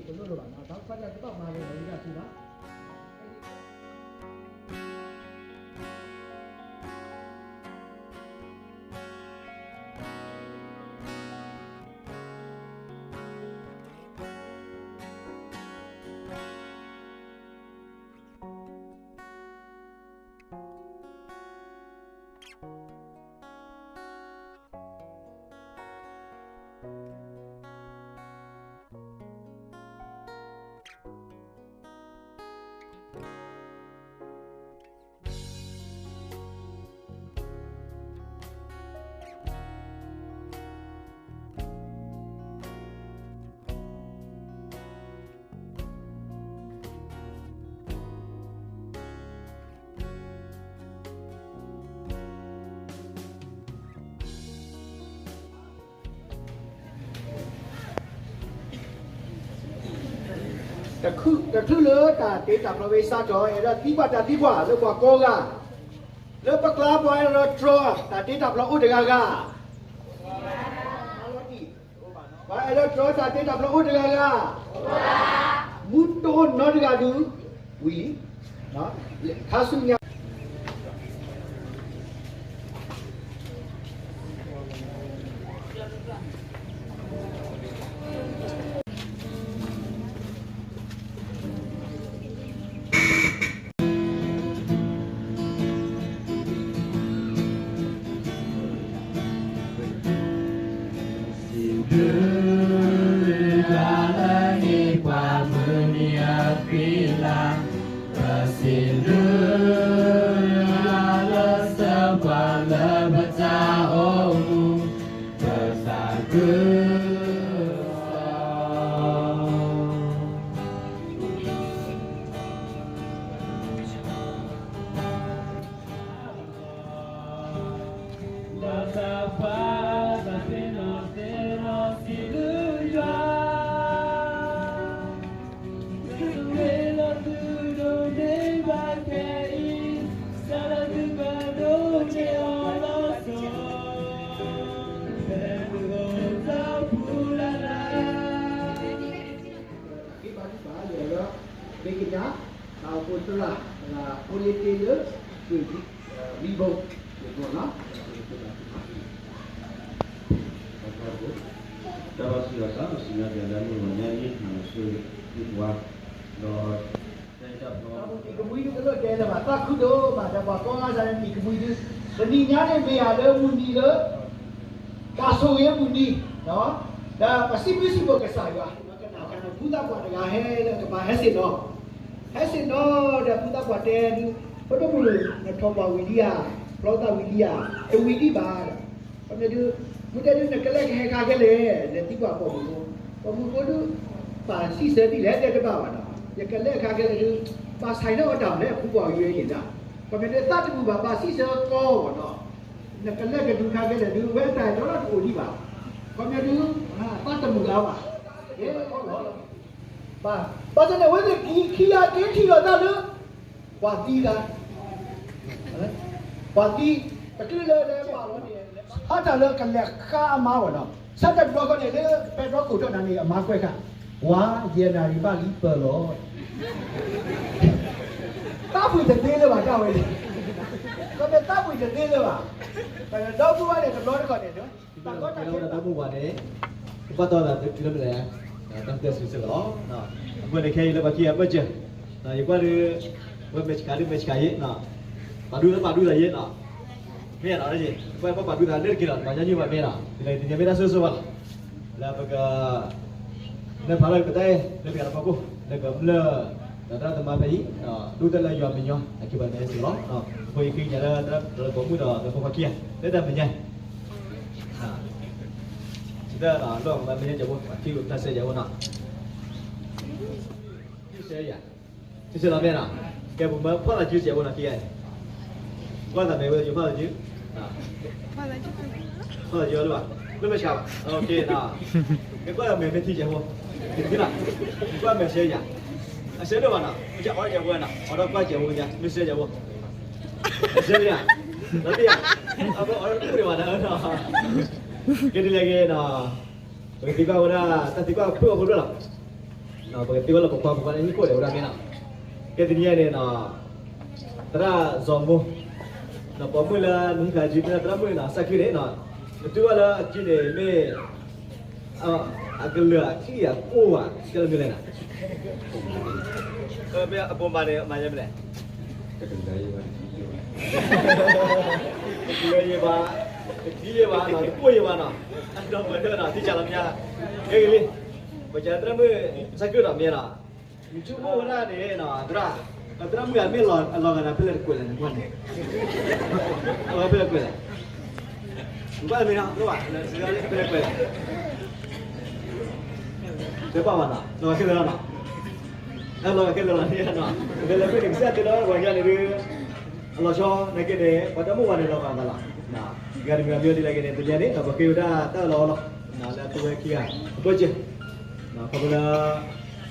တလိၣ်လိၣ်ဘၣ်နီၤ, ဒီးခီဒီးတဘၣ်မၤဂ့ၤလီၤဝံၤဒၣ်သုဘၣ်. တချုးလၢတၢ်တ့တၢ်ဖျီဝဲစးထီၣ် အဲၣ်ဒိးသံကွၢ်တၢ်သံကွၢ်လၢပှၤကိးဂၤ, လၢပကျါပှၤအဲၣ်ဒိးတြီတၢ်တ့တၢ်ဖျီအိၣ်တဂၤဂၤ, ပှၤအဲၣ်ဒိးတြီတၢ်တ့တၢ်ဖျီအိၣ်တဂၤဂၤ, မူတအိၣ်နီတဂၤဒုး, ဝံၤလံ, ခါဆူညါ စံးဘျုးလၢနဟ့ၣ်ပှၤမုၢ်နံၤအခွံလါ, ပစံးဘျုးလၢဆှၢပှၤလၢပတၢ်အိၣ်မူ, ပသးခုစၢ် က့ၤဘၣ်ဒံးဘၣ်လၢ မ့ၢ်ကညး တၢ်အိၣ်ဖှိၣ်သရၣ် တဂၤဖိလ့တ့လၢ ဝံၤဘိ ယိၤဘိနီၤ တၢ်ဘၣ်စံးဘၣ်စၢ် ပစံးဘျုးက့ၤလၢမုၢ်ဂီၤညါအံၤ နဆိၣ်ဂ့ၤပှၤ ဒီး တၢ်အိၣ်ဖှိၣ်တံၤကမှံဒုးတလိၣ်တဲလၢၤဘၣ် သးခုဒိၣ်မး ဒီးပှၤကိးဂၤဒဲးန့ၣ်တံၤကမှံဒုး တနံၤညါန့ၣ်မ့ၢ်ယၤလၢမုၢ်နံၤလၢ တၢ်ဆိၣ်ဂ့ၤမုၢ်နံၤ ဒီးပစံးဘျုးစံးဖှိၣ်ကစၢ်ယွၤ ကနၣ်ကနၣ်ဘူသးပှၢ်တဂၤဟဲလၢကဘၣ်ဟဲဆ့ၣ်နီၤ ဟဲဆ့ၣ်နီၤဒီးဘူသးပှၢ်တဲဒုး ဖိဒိၣ်မုၣ် နထီၣ်ပှၢ်ဝံၤလံဧါ ဖျီသးဝံၤလံဧါ တဝံၤဒံးဘၣ်ဒီး ခီမ့ၢ်ဒုး မ့ၢ်တဲဒုး နကလဲၤကဟဲခါခဲလဲၣ် နသံကွၢ်ပိာ်မုၣ်ဖိ ပိာ်မုၣ်ဖိဒုး ပၢ်စံးဆၢဒ်လဲၣ်တဲတဘၣ်ဘၣ်နီၤ ယကလဲၤခါခဲလဲၣ်ဒုး ဘၣ်ဆၣ်န့ၣ်အီၣ်တၢ်လဲၣ်အဖိခွါအံၤန့ၣ် ခီမ့ၢ်ဒုး သးတမုာ်ဘၣ် ဘၣ်စံးဆၢကီးဘၣ်နီၤ နကလဲၤကဒုးခါခဲလဲၣ်ဒုး ဝဲတၢ်အဲၣ်ဒိးလၢတအိၣ်ဒံးဘၣ် ခီမ့ၢ်ဒုး သးတမုာ်အါဘၣ် ဘၣ်ဆၣ်န့ၣ် အဝဲသ့ၣ်ခံဂၤက့ၤထံၣ်လိာ်သးလၢ ပှၤသံသး ပှၤသံ တချုးလၢ ဟးတၢ်လၢ ကလဲၤဃါအမါဘၣ်နီၤ ဆၢတဘျီဃီန့ၣ်လၢ ပဲတြီခိၣ်ထီၣ်နၤန့ၣ် အမါကွဲးဃာ် ဝါ ယဲၢ်နၣ်ရံၣ်ဘၣ်လံပၢၢ်လီၤ သးပှ့ၤတသ့လၢၤဘၣ်တၢ်ဝဲန့ၣ် ခီမ့ၢ်သးပှ့ၤတသ့လၢၤဘၣ် ဒီပုၢ်ဝဲၢ်န့ၣ် တဘျီတခီၣ်န့ၣ် တၢ်ကီတၢ်ခဲ ဒီပုၢ်ဝဲၢ်န့ၣ် ကဘၣ်တီၢ်သးလၢမလဲၣ် တၢ်ကတၢၢ်စံးဆၢလီၤ အဃိန့ၣ်ခဲအံၤလၢပှၤခံဂၤအဘၢၣ်စၢၤ ယကွၢ်ဒုး ဝဲမဲာ်ဆှးဒုးမဲာ်ဆှးယ့ၣ် ပာ်ဒူသးပာ်ဒူသးယ့ၣ်နီၤ မ့ၢ်နီၤ ယကွၢ်ပှၤပာ်ဒူသးလၢတက့ၢ်လီၤ ပှၤညီနုၢ်ဘၣ်မ့ၢ်နီၤ ဒ်လဲၣ်တညါမ့ၢ်တၢ်ဆိၣ်ဂ့ၤဆိၣ်ဝါလီၤ လၢပက လၢဖးလီၤပတၢ်အဲၣ် လၢပယါတဖီခိၣ် လၢကမျၢၢ် ဒီးတၢ်သမါဖဲအံၤ ဒိၣ်တၢ်လၢယွၤမဲာ်ညါ အခံဘၣ်မဲာ်စ့ၢ်လီၤ အဃိယဃ့ကညးလၢတၢ်လၢပိာ်မုၣ်ဒီးလၢဖိခွါခံဂၤ လၢတၢ်မဲာ်ညါ စံးတၢ်လီၤ မဲာ်ညါကဲးဖိ ထံၣ်တၢ်စဲးကဲးဖိနီၤ ထံၣ်စဲးယၤ ထံၣ်စဲးလီၤမ့ၢ်နီၤ ကဲပမၢဖီၣ်သးစုစဲးဖိနီၤ ခံဂၤန့ၣ် ကွၢ်သးမဲာ်ဝဲယဖီၣ်သးစု ဖီၣ်သးစုလၢဘၣ် လၢမဲာ်ဆှးဘၣ် ကဲကွၢ်သးမဲာ်မ့ၢ်ထံၣ်စဲးဖိ ထံၣ်လီၤ ကွၢ်မဲာ်စဲးယၤ အစဲးလၢဘၣ်နီၤ မ့ၢ်အီၣ်စဲးဖိနီၤ အီၣ်ဒီးကွၢ်စဲးဖိညါ မ့ၢ်စဲးဖိ စဲးဖိယၤ လီၤတံၢ်ယၤ အဘၣ်အီၣ်ဒီးတပူၤဒံးဘၣ်နီၤ ကဲဒ်လဲၣ်ဂ့ၤနီၤ ပကသံကွၢ်ဝဲဒၣ် တၢ်သံကွၢ်ဖုၣ်အီၤဖိဒိၣ်လီၤ ပကသ့ဝဲလၢပပှၤ ပပှၤလၢဟံၣ်ခိၣ်ဒီးဝဲဒၣ်မ့ၢ်နီၤ. ကဲတနံၤအံၤန့ၣ်နီၤ, သရၣ်စီၤမိၢ်, နီၤ ပိာ်မုၣ်လၢနဟံးဃာ်က့ၤ သရၣ်မုၣ်နီၤ စၢ်ခုၣ်န့ၣ်နီၤ, နတူၢ်ဘၣ်လၢအစုန့ၣ်မ့ၢ် အကလၢာ်အချံၣ်အကိၢ်ဘၣ် ကဲလၢမနုၤလဲၣ်နီၤ. အပိာ်မၤန့ၣ် မၤယဲမလဲၣ်. တကလၢာ်ယဲဘၣ်, တချံၣ်ယဲဘၣ်, တကိၢ်ယဲဘၣ်နီၤ, ဒီပုၢ်ဝဲၢ်နီၤ ထံၣ်ဆးလီၤမ့ၢ်ဧါ. ကဲဂ့ၤလံ, ပကသရၣ်မုၣ် စၢ်ခုၣ်နီၤ မ့ၢ်နီၤ, နဆိကမိၣ်ဝဲဒၣ်န့ၣ်နီၤ သရၣ်, ပသရၣ်မုၣ်အမ့ၢ်အလီၤဂာ်နၤဖဲလဲၣ်တကွဲးလဲၣ် နကွၢ်န့ၣ်, အလီၤဂာ်ဖဲလဲၣ်တကွဲးလဲၣ်. နကွၢ်မ့ၢ်နီၤ ဖဲလဲၣ်ကွဲးလဲၣ်. တဘၣ်ဘၣ်နီၤ လီၤဂာ်ခဲလၢာ်လီၤနီၤ, လီၤဂာ်ခဲလၢာ်လီၤန့ၣ်နီၤ, ပကလဲၤမ့ၢ်န့ၣ် ကစၢ်တဲလီၤပှၤကညီန့ၣ်ဒုး အလီၤဆီ နာ်က့န့ၣ် ပှၤတၢ်မိၣ်ဝဲန့ၣ်လီၤဂာ်သးလီၤ. ဂၤတမံၤမံၤဒ်လဲၣ်ဂ့ၤန့ၣ် တနံၤန့ၣ် ပဃ့ဝဲဒၣ်တၢ်အၢၣ်လီၤအီလီၤ လၢအသုဝဲခံဂၤ အဘၢၣ်စၢၤ, ခီဖျိ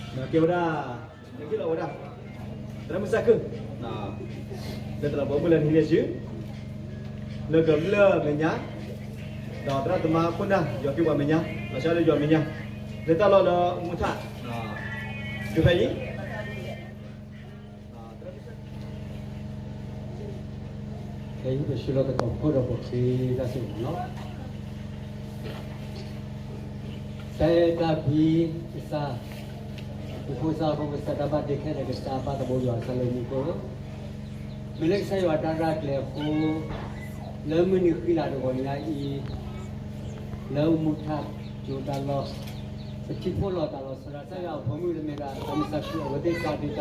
လၢ ကဲဝဲဒၣ် နဟ့ၣ်လီၤဝဲဒၣ် သရၣ်မုၣ်စၢ်ခုၣ် လၢတလးပိာ်မုၣ်လၢနဟံးန့ၢ်ဆူ လၢကမျၢၢ်မဲာ်ညါ ဒီးသရၣ်သမါခိၣ်နၢ် ယွၤက့ၤပှၤမဲာ်ညါ လီၤဆီလၢယွၤမဲာ်ညါ လၢတၢ်လီၢ်လၢမူထၣ် ကဖဲအံၤ ခဲအံၤပဆှၢလီၤသကိးခိၣ်ဒီးပဃ့တၢ်ဆိၣ်ဂ့ၤလီၤ. တၢ်အဲၣ်တၢ်ကွံကစၢ်, ပဖိကစၢ်ဖိကစၢ် တၢ်ဘၣ်တ့ခဲလၢာ်ကစၢ် ပၢ်သးဘိယွၤကစၢ်လၢမူခိၣ်, မ့ၢ်လၢကစၢ်ယွၤတၢ်ရဲၣ်ကျဲၤအဃိ, လၢမုၢ်နံၤဃံလၤတဂီၤညါအံၤ, လၢမူထၣ်ကၠိတၢ်လီၢ်, ပထံၣ်ဖှိၣ်လီၤသးလီၤဆီဒၣ် ကစၢ်ယွၤအဖိမုၣ်လၢမ့ၢ်ဒၣ် သရၣ်မုၣ်စၢ်ခုၣ် အဝဲသ့ၣ်တၢ်ဒုးတၢ်ဖျီ က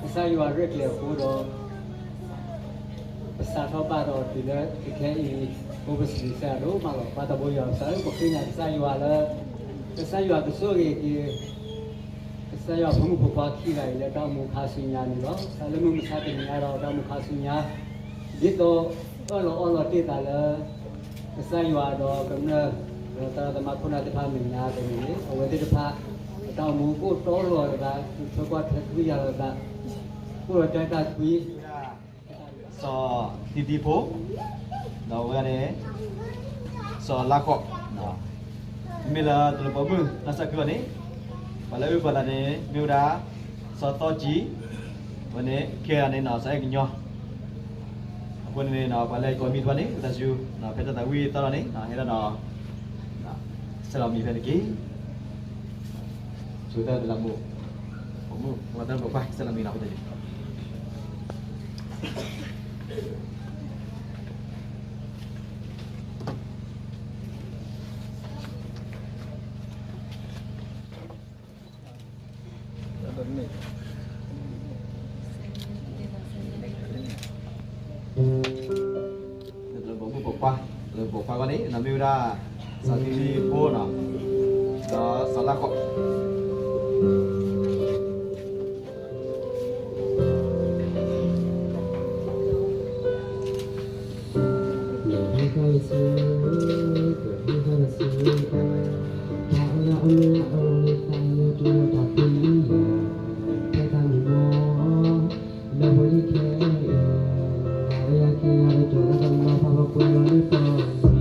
စၢ်ယွၤရဲၣ်ကျဲၤအဃိဒီး ပစးထီၣ်ဘၣ်ဒီးတုၤလၢခဲအံၤ အိၣ်ပစံးကစၢ်ယွၤဒိၣ်မးလီၤ. ပၢ်သးဘိယွၤကစၢ်ဧၢ, ပဃ့ကညးကစၢ်ယွၤလၢ ကစၢ်ယွၤကဆိၣ်ဂ့ၤက့ၤ ကစၢ်ယွၤဖိမုၣ်ဖိခွါခံဂၤအံၤလၢတၢ်အိၣ်မူခါဆူညါန့ၣ်လီၤ. တၢ်လၢမုၢ်မဆါတနံၤညါဒီးတၢ်အိၣ်မူခါဆူညါ ဒ်သိးအၢၣ်လီၤအီလီၤတ့ၢ်သးလၢ ကစၢ်ယွၤဒီးကမျၢၢ် ဒီးသရၣ်သမါခိၣ်နၢ်သ့ၣ်တဖၣ်မဲာ်ညါအသိးန့ၣ် အဝဲသ့ၣ်တဖၣ် အတၢ်အိၣ်မူကအိၣ်တီလိာ်သး ထွဲကွၢ်ထွဲကလုၢ်ယၤလိာ်သး အိၣ်ဒီးတၢ်အဲၣ်တၢ်ကွံ စီၤသံသံဖိ ဒီးဝဲန့ၣ် စီၤလါကီၢ် မ့မ့ၢ်လၢတလးပိာ်မုၣ်နီၢ်စၢ်ခုၣ်အီၤန့ၣ် ပှၤလၢအအုၣ်ကီၤသးန့ၣ် မ့ၢ်ဝဲဒၣ် စီၤသီကံ, ဝဲန့ၣ် ခဲဂၤန့ၣ်နီၤ စီၤအဲၣ်ကညီ အဃိန့ၣ် ပှၤလၢကိးမံၤတဖၣ်န့ၣ် ပသးစူၤ ဖဲတၢ်သးဝံၣ်အသီလီၤန့ၣ် ဟဲဒၣ်ဒီး ဆဲးလီၤမံၤဖဲတက့ၢ်. ဆိတၢ်တလးပိာ် ပိာ်မုၣ် ပှၤတၢ်ပိာ်ခွါ ဆဲးလီၤမံၤနီၤ ဖဲတက့ၢ်. ပိာ်မုၣ်ပိာ်ခွါ လၢပိာ်ခွါဂီၢ်န့ၣ် နီၢ်မ့ၢ်ဝဲဒၣ် စီၤသံသံဖိနီၤ ဒီးစီၤလါကီၢ် လၢပှၤလၢခဲအံၤ လၢယၤက့ၤယၤကၠီၤလၢတၢ်မၤဖးဖီကွဲးလီၤလၢတီၤ